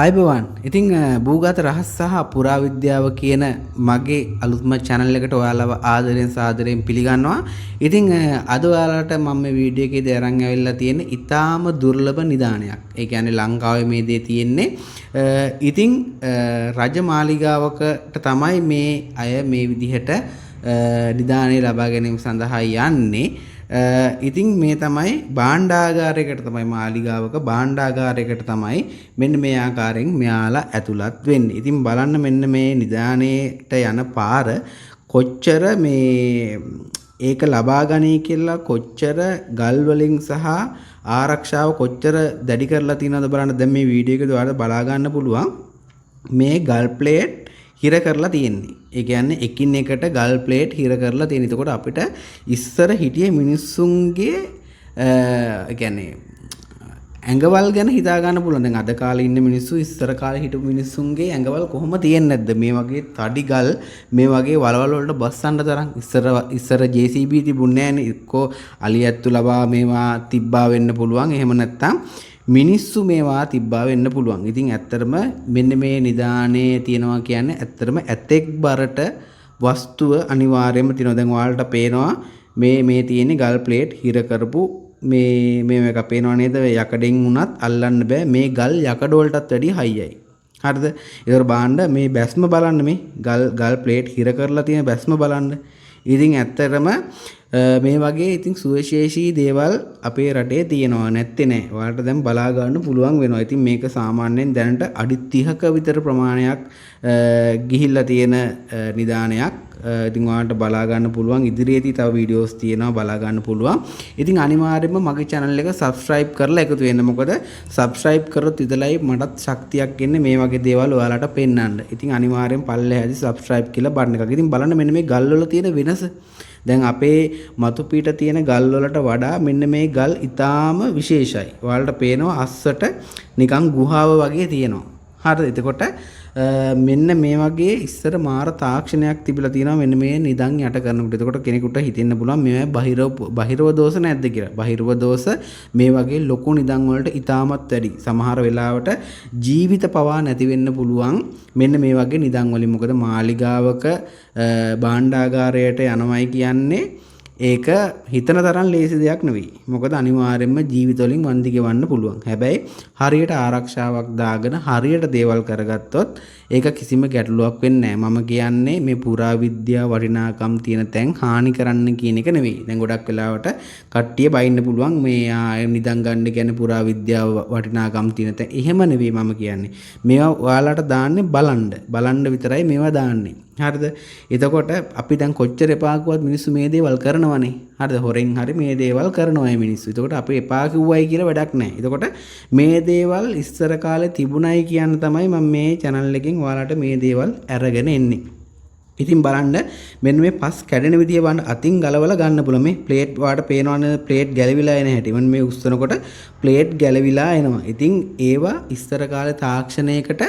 ආයුබෝවන්. ඉතින් භූගත රහස් සහ පුරාවිද්‍යාව කියන මගේ අලුත්ම channel එකට ඔයාලව ආදරෙන් සාදරයෙන් පිළිගන්නවා. ඉතින් අද ඔයාලට මම මේ වීඩියෝ එකේදී අරන් ඇවිල්ලා තියෙන ඉතාම දුර්ලභ නිදානයක්. ඒ කියන්නේ ලංකාවේ මේ දේ තියෙන්නේ. ඉතින් රජ මාලිගාවකට තමයි මේ අය මේ විදිහට නිදානය ලබා ගැනීම සඳහා යන්නේ. ඉතින් මේ තමයි භාණ්ඩාගාරයකට තමයි මාලිගාවක භාණ්ඩාගාරයකට තමයි මෙන්න මේ ආකාරයෙන් මෙයාලා ඇතුළත් වෙන්නේ. ඉතින් බලන්න මෙන්න මේ නිදානයට යන පාර කොච්චර මේ ඒක ලබා ගනී කියලා කොච්චර ගල් වලින් සහ ආරක්ෂාව කොච්චර දැඩි කරලා තියෙනවද බලන්න. දැන් මේ වීඩියෝ එකේදී ඔයාලට බලා ගන්න පුළුවන් මේ ගල් ප්ලේට් හිර කරලා තියෙන්නේ. ඒ කියන්නේ එකින් එකට ගල් ප්ලේට් හිර කරලා තියෙන. එතකොට අපිට ඉස්සර හිටිය මිනිස්සුන්ගේ ඒ කියන්නේ ඇඟවල් ගැන හිතා ගන්න පුළුවන්. දැන් අද කාලේ ඉන්න මිනිස්සු ඉස්සර කාලේ හිටපු මිනිස්සුන්ගේ ඇඟවල් කොහොම තියෙන්නේ නැද්ද? මේ වගේ තඩි ගල් මේ වගේ වලවල් වලට බස්සන්න තරම් ඉස්සර ඉස්සර JCB තිබුණේ නෑනේ. එක්කෝ අලි ඇත්තු ලබා මේවා තිබ්බා වෙන්න පුළුවන්. එහෙම නැත්නම් මිනිස්සු මේවා තිබ්බා වෙන්න පුළුවන්. ඉතින් ඇත්තටම මෙන්න මේ නිදානේ තියෙනවා කියන්නේ ඇත්තටම ඇතෙක් බරට වස්තුව අනිවාර්යයෙන්ම තියෙනවා. දැන් ඔයාලට පේනවා මේ මේ තියෙන්නේ ගල් ප්ලේට් හිර කරපු මේ මේ එක පේනවා නේද? යකඩෙන් වුණත් අල්ලන්න බෑ. මේ ගල් යකඩ වලටත් වැඩිය හයියයි. හරිද? ඒතර බාන්න මේ බැස්ම බලන්න, මේ ගල් ගල් ප්ලේට් හිර කරලා තියෙන බැස්ම බලන්න. ඉතින් ඇත්තටම මේ වගේ ඉතින් සුවිශේෂී දේවල් අපේ රටේ තියෙනවා, නැත්තේ නෑ. ඔයාලට දැන් බලා ගන්න පුළුවන් වෙනවා. ඉතින් මේක සාමාන්‍යයෙන් දැනට අඩි 30ක විතර ප්‍රමාණයක් ගිහිල්ලා තියෙන නිදානයක්. ඉතින් ඔයාලට බලා ගන්න පුළුවන්, ඉදිරියේදී තව වීඩියෝස් තියෙනවා බලා ගන්න පුළුවන්. ඉතින් අනිවාර්යයෙන්ම මගේ channel එක subscribe කරලා එකතු වෙන්න. මොකද subscribe කරොත් විතරයි මටත් ශක්තියක් එන්නේ මේ වගේ දේවල් ඔයාලට පෙන්වන්න. ඉතින් අනිවාර්යෙන් පල්ලෙහාදී subscribe කියලා බටන් එකක්. ඉතින් බලන්න මෙන්න මේ ගල් වල තියෙන වෙනස. දැන් අපේ මතු පිට තියෙන ගල් වලට වඩා මෙන්න මේ ගල් ඉතාම විශේෂයි. ඔයාලට පේනවා අස්සට නිකන් ගුහාව වගේ තියෙනවා. හරිද? එතකොට මෙන්න මේ වගේ ඉස්සර මාර තාක්ෂණයක් තිබිලා තියෙනවා මෙන්න මේ නිදන් යට කරනකොට. එතකොට කෙනෙකුට හිතෙන්න පුළුවන් මේවා බහිරව බහිරව දෝෂ නැද්ද කියලා. බහිරව දෝෂ මේ වගේ ලොකු නිදන් වලට ඉතාමත් වැඩි. සමහර වෙලාවට ජීවිත පවා නැති වෙන්න පුළුවන් මෙන්න මේ වගේ නිදන් වලින්. මොකද මාලිගාවක භාණ්ඩාගාරයට යනවයි කියන්නේ ඒක හිතන තරම් ලේසි දෙයක් නෙවෙයි. මොකද අනිවාර්යයෙන්ම ජීවිත වලින් වන්දි ගෙවන්න පුළුවන්. හැබැයි හරියට ආරක්ෂාවක් දාගෙන හරියට දේවල් කරගත්තොත් ඒක කිසිම ගැටලුවක් වෙන්නේ නැහැ. මම කියන්නේ මේ පුරාවිද්‍යා වටිනාකම් තියෙන තැන් හානි කරන්න කියන එක නෙවෙයි. දැන් ගොඩක් වෙලාවට කට්ටිය බයින්න පුළුවන් මේ නිදන් ගන්න කියන්නේ පුරාවිද්‍යා වටිනාකම් තියෙන තැන්. එහෙම නෙවෙයි මම කියන්නේ. මේවා ඔයාලට දාන්නේ බලන්න. බලන්න විතරයි මේවා දාන්නේ. හරිද? එතකොට අපි දැන් කොච්චර එපා කිව්වත් මිනිස්සු මේ දේවල් කරනවනේ. හරිද? හොරෙන් හරි මේ දේවල් කරනවා මේ මිනිස්සු. එතකොට අපි එපා කිව්වයි කියලා වැඩක් නැහැ. එතකොට මේ දේවල් ඉස්සර කාලේ තිබුණයි කියන්න තමයි මම මේ channel එකෙන් ඔයාලට මේ දේවල් අරගෙන එන්නේ. ඉතින් බලන්න මෙන්න මේ පස් කැඩෙන විදිය බලන්න, අතින් ගලවලා ගන්න පුළුවන්. මේ ප්ලේට් වාට පේනවනේ ප්ලේට් ගැලවිලා එන හැටි. මම මේ උස්සනකොට ප්ලේට් ගැලවිලා එනවා. ඉතින් ඒවා ඉස්සර කාලේ තාක්ෂණයකට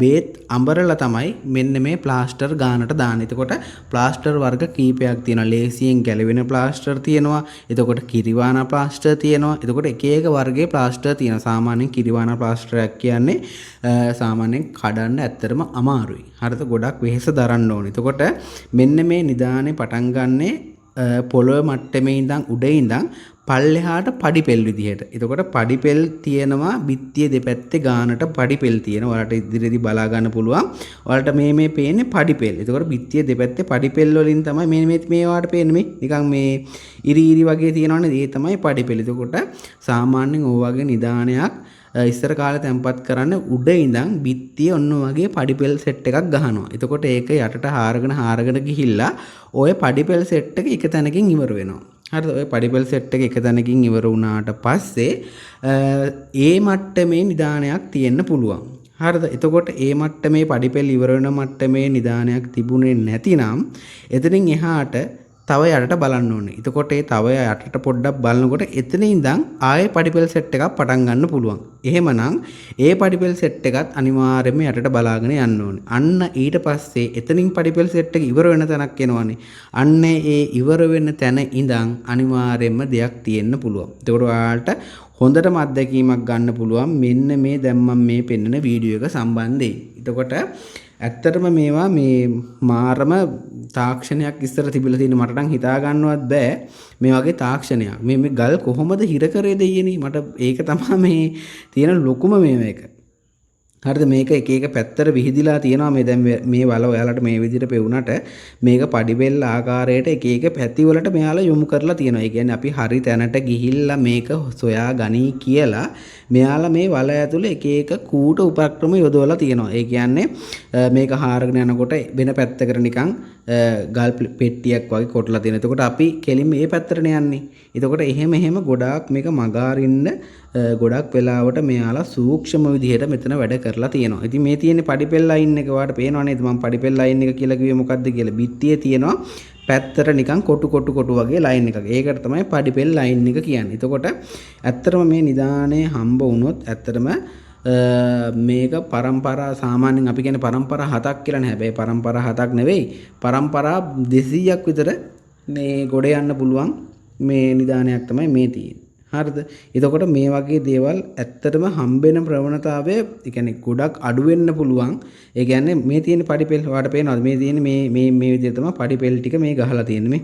බේත් අඹරලා තමයි මෙන්න මේ ප්ලාස්ටර් ගානට දාන්නේ. එතකොට ප්ලාස්ටර් වර්ග කීපයක් තියෙනවා. ලේසියෙන් ගැලවෙන ප්ලාස්ටර් තියෙනවා. එතකොට කිරිවානා ප්ලාස්ටර් තියෙනවා. එතකොට එක එක වර්ගයේ ප්ලාස්ටර් තියෙනවා. සාමාන්‍යයෙන් කිරිවානා ප්ලාස්ටරයක් කියන්නේ සාමාන්‍යයෙන් කඩන්න ඇත්තටම අමාරුයි. හරිද? ගොඩක් වෙහෙස දරන්න ඕනේ. එතකොට මෙන්න මේ නිදානේ පටන් ගන්නෙ පොළොව මට්ටමේ ඉඳන් උඩ ඉඳන් පල්ලෙහාට පඩිපෙල් විදිහට. එතකොට පඩිපෙල් තියෙනවා බිත්තිය දෙපැත්තේ ගානට පඩිපෙල් තියෙනවා. ඔයාලට ඉදිරියේදී බලා ගන්න පුළුවන්. ඔයාලට මේ මේ පේන්නේ පඩිපෙල්. එතකොට බිත්තිය දෙපැත්තේ පඩිපෙල් වලින් තමයි මේ මේ මේ ඔයාලට පේන්නේ මේ නිකන් මේ ඉරි ඉරි වගේ තියෙනවනේ. ඒ තමයි පඩිපෙල්. එතකොට සාමාන්‍යයෙන් ඔය වගේ නිදානයක් ඉස්සර කාලේ තැන්පත් කරන්න උඩ ඉඳන් බිත්තිය ඔන්න වගේ පඩිපෙල් සෙට් එකක් ගහනවා. එතකොට ඒක යටට හාරගෙන හාරගෙන ගිහිල්ලා ඔය පඩිපෙල් සෙට් එක එක තැනකින් ඉවර වෙනවා. හරිද? ඔය පඩිපෙල් සෙට් එක එක තැනකින් ඉවර වුණාට පස්සේ ඒ මට්ටමේ නිදානයක් තියෙන්න පුළුවන්. හරිද? එතකොට ඒ මට්ටමේ පඩිපෙල් ඉවර වෙන මට්ටමේ නිදානයක් තිබුණේ නැතිනම් එතනින් එහාට තව යටට බලන්න ඕනේ. එතකොට ඒ තව යටට පොඩ්ඩක් බලනකොට එතන ඉඳන් ආයේ පඩිපෙල් සෙට් එකක් පටන් ගන්න පුළුවන්. එහෙමනම් ඒ පඩිපෙල් සෙට් එකත් අනිවාර්යයෙන්ම යටට බලාගෙන යන්න ඕනේ. අන්න ඊට පස්සේ එතනින් පඩිපෙල් සෙට් එක ඉවර වෙන තැනක් එනවනේ. අන්න ඒ ඉවර වෙන තැන ඉඳන් අනිවාර්යයෙන්ම දෙයක් තියෙන්න පුළුවන්. එතකොට ඔයාලට හොඳටම අත්දැකීමක් ගන්න පුළුවන් මෙන්න මේ දැන් මම මේ පෙන්නන වීඩියෝ එක සම්බන්ධයෙන්. එතකොට ඇත්තටම මේවා මේ මාරම තාක්ෂණයක් ඉස්සර තිබිලා තියෙන මට නම් හිතා ගන්නවත් බෑ මේ වගේ තාක්ෂණයක්. මේ මේ ගල් කොහොමද හිර කරේ දෙයියනේ, මට ඒක තමයි මේ තියෙන ලොකුම මේව එක. හරිද? මේක එක එක පැත්තට විහිදිලා තියෙනවා. මේ දැන් මේ වල ඔයාලට මේ විදිහට පෙවුනට මේක පඩිපෙළ ආකාරයට එක එක පැති වලට මෙයාලා යොමු කරලා තියෙනවා. ඒ කියන්නේ අපි හරි තැනට ගිහිල්ලා මේක සොයා ගනී කියලා මෙයාලා මේ වල ඇතුලේ එක එක කූට උපක්‍රම යොදවලා තියෙනවා. ඒ කියන්නේ මේක හාරගෙන යනකොට වෙන පැත්තකට නිකන් ගල් පෙට්ටියක් වගේ කොටලා තියෙනවා. එතකොට අපි කෙලින්ම මේ පැත්තටනේ යන්නේ. එතකොට එහෙම එහෙම ගොඩාක් මේක මගහරින්න ගොඩක් වෙලාවට මෙයාලා සූක්ෂම විදිහට මෙතන වැඩ කරලා තියෙනවා. ඉතින් මේ තියෙන්නේ පඩිපෙළ ලයින් එක. ඔයාලට පේනව නේද මම පඩිපෙළ ලයින් එක කියලා කිව්වේ මොකද්ද කියලා. බිත්තියේ තියෙනවා පැත්තට නිකන් කොටු කොටු කොටු වගේ ලයින් එකක්. ඒකට තමයි පඩිපෙළ ලයින් එක කියන්නේ. එතකොට ඇත්තටම මේ නිදානේ හම්බ වුණොත් ඇත්තටම මේක පරම්පරා සාමාන්‍යයෙන් අපි කියන්නේ පරම්පරා 7ක් කියලා නෑ. හැබැයි පරම්පරා 7ක් නෙවෙයි, පරම්පරා 200ක් විතර මේ ගොඩ යන්න පුළුවන් මේ නිදානයක් තමයි මේ තියෙන්නේ. හරිද? එතකොට මේ වගේ දේවල් ඇත්තටම හම්බෙන ප්‍රවණතාවය, ඒ කියන්නේ ගොඩක් අඩු වෙන්න පුළුවන්. ඒ කියන්නේ මේ තියෙන පඩිපෙළ ඔයාලට පේනවද? මේ තියෙන මේ මේ මේ විදිහට තමයි පඩිපෙළ ටික මේ ගහලා තියෙන්නේ මේ.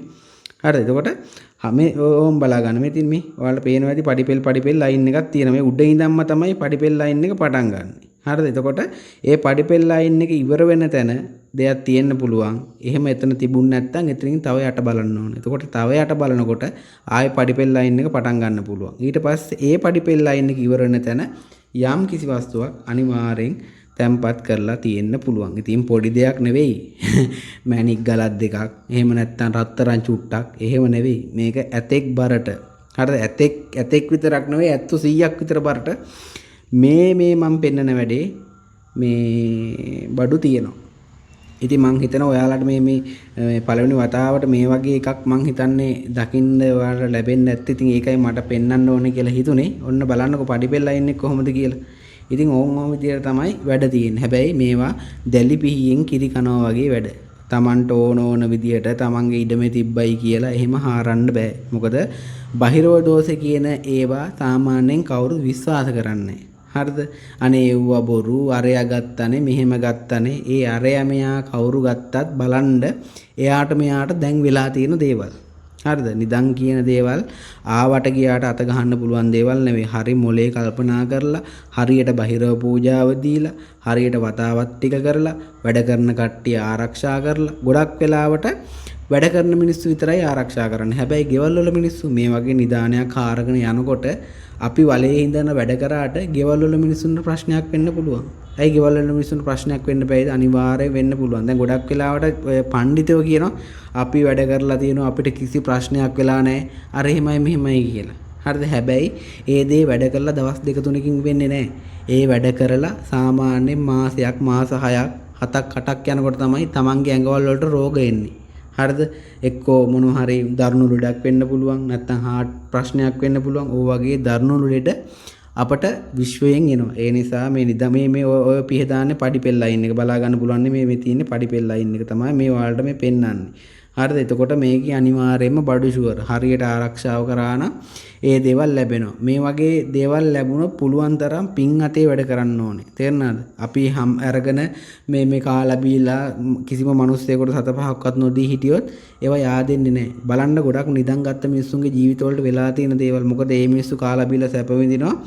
හරිද? එතකොට මේ ඕම් බලා ගන්න. මේ තියෙන මේ ඔයාලට පේනවා ඇති පඩිපෙළ පඩිපෙළ ලයින් එකක් තියෙනවා. මේ උඩ ඉඳන්ම තමයි පඩිපෙළ ලයින් එක පටන් ගන්නෙ. හරිද? එතකොට ඒ පඩිපෙළ ලයින් එක ඉවර වෙන තැන දෙයක් තියෙන්න පුළුවන්. එහෙම එතන තිබුණ නැත්නම් එතනින් තව යට බලන්න ඕනේ. එතකොට තව යට බලනකොට ආයෙ පඩිපෙළ ලයින් එක පටන් ගන්න පුළුවන්. ඊට පස්සේ ඒ පඩිපෙළ ලයින් එක ඉවර වෙන තැන යම් කිසි වස්තුවක් අනිවාර්යෙන් තැන්පත් කරලා තියෙන්න පුළුවන්. ඉතින් පොඩි දෙයක් නෙවෙයි. මැණික් ගලක් දෙකක්, එහෙම නැත්නම් රත්තරන් චුට්ටක්, එහෙම නෙවෙයි. මේක ඇතෙක් බරට. හරිද? ඇතෙක් විතරක් නෙවෙයි, ඇත්තු 100ක් විතර බරට මේ මේ මම පෙන්නන වැඩේ මේ බඩු තියෙනවා. ඉතින් මං හිතනවා ඔයාලට මේ මේ පළවෙනි වතාවට මේ වගේ එකක් මං හිතන්නේ දකින්න ඔයාලට ලැබෙන්නේ නැත්තේ. ඉතින් ඒකයි මට පෙන්වන්න ඕනේ කියලා හිතුනේ. ඔන්න බලන්නකෝ පඩිපෙළ ලයින් එක කොහොමද කියලා. ඉතින් ඕන් ඕන් විදියට තමයි වැඩ තියෙන්නේ. හැබැයි මේවා දැලි පිහියෙන් කිරි කනවා වගේ වැඩ. Tamanට ඕන ඕන විදියට Tamanගේ ඉඩමේ තිබ්බයි කියලා එහෙම හාරන්න බෑ. මොකද බහිරව දෝෂ කියන ඒවා සාමාන්‍යයෙන් කවුරුත් විශ්වාස කරන්නේ නෑ. හරිද? අනේ එව්වා බොරු, අරයා ගත්තනේ, මෙහෙම ගත්තනේ. ඒ අරයා මෙයා කවුරු ගත්තත් බලන්න එයාට මෙයාට දැන් වෙලා තියෙන දේවල්. හරිද? නිදන් කියන දේවල් ආවට ගියාට අත ගහන්න පුළුවන් දේවල් නෙවෙයි. හරි මොලේ කල්පනා කරලා, හරියට බහිරව පූජාව දීලා, හරියට වතාවත් ටික කරලා, වැඩ කරන කට්ටිය ආරක්ෂා කරලා, ගොඩක් වෙලාවට වැඩ කරන මිනිස්සු විතරයි ආරක්ෂා කරන්නේ. හැබැයි ගෙවල් වල මිනිස්සු මේ වගේ නිදානයක් හාරගෙන යනකොට අපි වලේ ඉඳන වැඩ කරාට ගෙවල් වල මිනිස්සුන්ට ප්‍රශ්නයක් වෙන්න පුළුවන්. ඇයි ගෙවල් වල මිනිස්සුන්ට ප්‍රශ්නයක් වෙන්න බැයිද? අනිවාර්යයෙන් වෙන්න පුළුවන්. දැන් ගොඩක් වෙලාවට ඔය පඬිතයෝ කියනවා අපි වැඩ කරලා තියෙනවා, අපිට කිසි ප්‍රශ්නයක් වෙලා නැහැ, අර එහෙමයි මෙහෙමයි කියලා. හරිද? හැබැයි ඒ දේ වැඩ කරලා දවස් දෙක තුනකින් වෙන්නේ නැහැ. ඒ වැඩ කරලා සාමාන්‍යයෙන් මාසයක්, මාස 6ක්, 7ක්, 8ක් යනකොට තමයි තමන්ගේ ඇඟවල් වලට රෝග එන්නේ. හරිද? එක්කෝ මොනවා හරි දරුණු ලෙඩක් වෙන්න පුළුවන්, නැත්නම් හાર્ට් ප්‍රශ්නයක් වෙන්න පුළුවන්. ඕ වගේ දරුණු ලෙඩ අපට විශ්වයෙන් එනවා. ඒ නිසා මේ නිදමේ මේ ඔය පිහ දාන්නේ පඩිපෙළ ලයින් එක බලා ගන්න පුළුවන්. මේ තියෙන්නේ පඩිපෙළ ලයින් එක තමයි මේ ඔයාලට මේ පෙන්වන්නේ. හරිද? එතකොට මේකේ අනිවාර්යයෙන්ම බඩු ෂුවර්. හරියට ආරක්ෂාව කරා නම් ඒ දේවල් ලැබෙනවා. මේ වගේ දේවල් ලැබුණොත් පුළුවන් තරම් පින් අතේ වැඩ කරන්න ඕනේ. තේරුණාද? අපි හම් අරගෙන මේ කාලා බීලා කිසිම මිනිස්සෙකුට සත පහක්වත් නොදී හිටියොත් ඒවා yaadෙන්නේ නැහැ. බලන්න ගොඩක් නිදන් ගත්ත මිනිස්සුන්ගේ ජීවිතවලට වෙලා තියෙන දේවල්. මොකද මේ මිනිස්සු කාලා බීලා සැප විඳිනවා.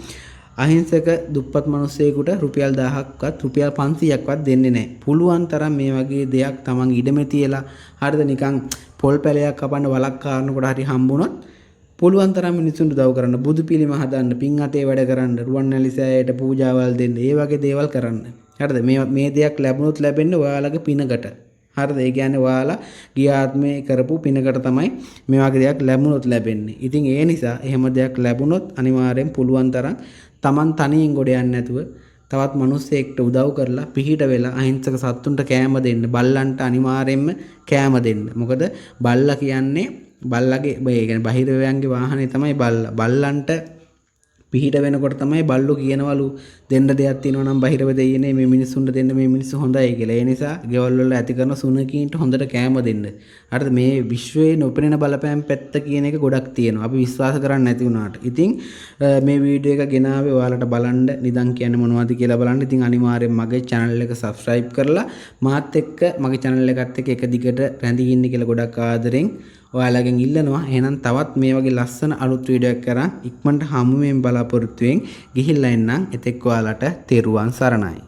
අහිංසක දුප්පත් මිනිස්සෙකුට රුපියල් 1000ක්වත් රුපියල් 500ක්වත් දෙන්නේ නැහැ. පුළුවන් තරම් මේ වගේ දෙයක් Taman ඉඩමේ තියලා, හරිද, නිකන් පොල් පැලයක් කපන්න වලක් කාරනකොට හරි හම්බුනොත් පුළුවන් තරම් මිනිස්සුන්ට උදව් කරන්න, බුදු පිළිම හදන්න, පින් අතේ වැඩ කරන්න, රුවන්වැලි සෑයට පූජාවල් දෙන්න, ඒ වගේ දේවල් කරන්න. හරිද? මේ දෙයක් ලැබුණොත් ලැබෙන්නේ ඔයාලගේ පිනකට. හරිද? ඒ කියන්නේ ඔයාලා ගිය ආත්මේ කරපු පිනකට තමයි මේ වගේ දෙයක් ලැබුණොත් ලැබෙන්නේ. ඉතින් ඒ නිසා එහෙම දෙයක් ලැබුණොත් අනිවාර්යෙන් පුළුවන් තරම් Taman තනියෙන් ගොඩ යන්නේ නැතුව තවත් මිනිස්සෙක්ට උදව් කරලා පිහිට වෙලා අහිංසක සත්තුන්ට කෑම දෙන්න, බල්ලන්ට අනිවාර්යෙන්ම කෑම දෙන්න. මොකද බල්ලා කියන්නේ බල්ලගේ, ඒ කියන්නේ බහිරවයන්ගේ වාහනේ තමයි බල්ලා. බල්ලන්ට පිහිට වෙනකොට තමයි බල්ලෝ කියනවලු දෙන්න දෙයක් තියෙනවා නම් බහිරව දෙයියනේ මේ මිනිස්සුන්ට දෙන්න, මේ මිනිස්සු හොඳයි කියලා. ඒ නිසා ගෙවල් වල ඇති කරන සුනඛීන්ට හොඳට කෑම දෙන්න. හරිද? මේ විශ්වයේ නොපෙනෙන බලපෑම් පැත්ත කියන එක ගොඩක් තියෙනවා. අපි විශ්වාස කරන්නේ නැති වුණාට. ඉතින් මේ වීඩියෝ එක ගෙනාවේ ඔයාලට බලන්න නිදන් කියන්නේ මොනවද කියලා බලන්න. ඉතින් අනිවාර්යෙන් මගේ channel එක subscribe කරලා මාත් එක්ක මගේ channel එකත් එක්ක එක දිගට රැඳී ඉන්න කියලා ගොඩක් ආදරෙන් ඔයාලගෙන් ඉල්ලනවා. එහෙනම් තවත් මේ වගේ ලස්සන අලුත් වීඩියෝ එකක් අරන් ඉක්මනට හමු වෙමින් බලාපොරොත්තු වෙමින් ගිහිල්ලා එන්නම්. එතෙක් ඔයාලට තෙරුවන් සරණයි.